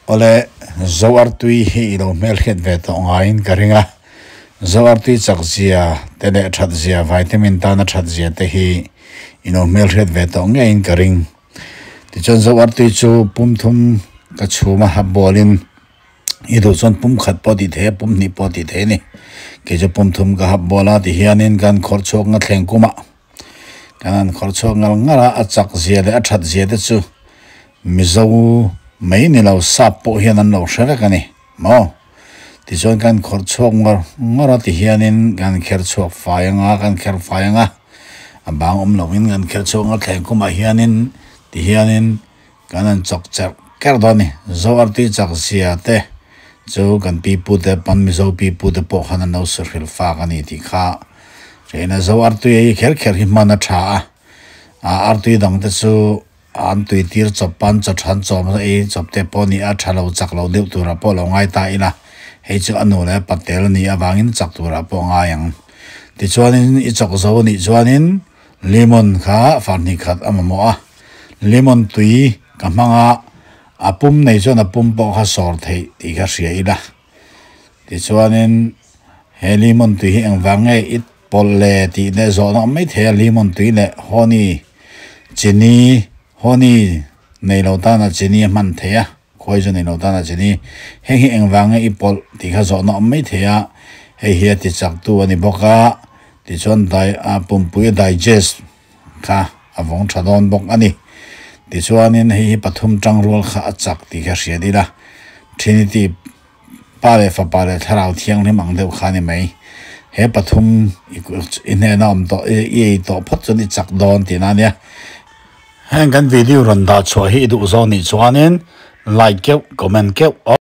Awle, Zo artui hi i lo hmelhriat ve tawh ngaiin ka ring a. Zo artui chak zia te leh that zia, vitamin tana that zia te hi i lo hmelhriat ve tawh ngeiin ka ring. Tichuan Zo artui chu pum thum ka chhum a, a bawlin i duh chuan pum khat pawh tih thei a, pum hnih pawh tih thei a ni. Kei chu pum thum ka hap bawl a, tihianin kan khawrh chhuak nga thleng kumah Kan han khawrh chhuak ngar ngar a, a chak zia leh a that zia te chu Mizo mai ni lo sap pawh hian an lo hre vek a ni maw? Tichuan kan khawrh chhuak ngar ngar a tihianin kan kher chhuak fai anga, kan kher fai anga, a bang awm loin kan kher chhuak anga thleng kumah hianin tihianin kan han chawk cherh kerh dawn a ni. Zo artui chak zia te chu kan pi pu te pan Mizo pi pu te pawh khan an lo sahrilh fak a ni tih kha hrein a. Zo artui ei kher kher hi hman a tha a, ah artui dang te chu an tui tir chawp pan chaw than chawm ei chawp te pawh a ni a, tha lo chak lo deuh turah pawh lo ngai ta ila hei chu a nu leh patel a nih avangin chak turah pawh a ngai ang. Tichuanin i chawk zo a nih chuanin Lemon kha farhnih khat a mamawh a, lemon tui ka hmang a, a pum nei chuan a pum pawh kha sawr theih tih kha hria ila. Tichuanin he lemon tui hi engvang nge i pawlh le tih leh zawhna awm mai thei a, lemon tui leh honey, chini, honey nei lo tana chini a hman theih a, khawi chu nei lo tana chini, heng hi engvang nge i pawlh tih kha zawhna awm mai thei a, hei hi a ti chaktu a ni bawk a. Tichuan dai a pumpui a digest kha a vawng tha dawn bawk a ni. Tichuanin hei hi pathum tang rual kha a chak tih kha hriat ila. Trinity, Pa leh Fapa leh Thlarau Thianghlim ang deuh kha a ni mai. He pathum i hnena awm tawh i ei tawh phawt chuan i chak dawn tihna a nia. Heng kan video rawn dah chhuah hi i duh zawk nih chuanin like keuh, comment keuh.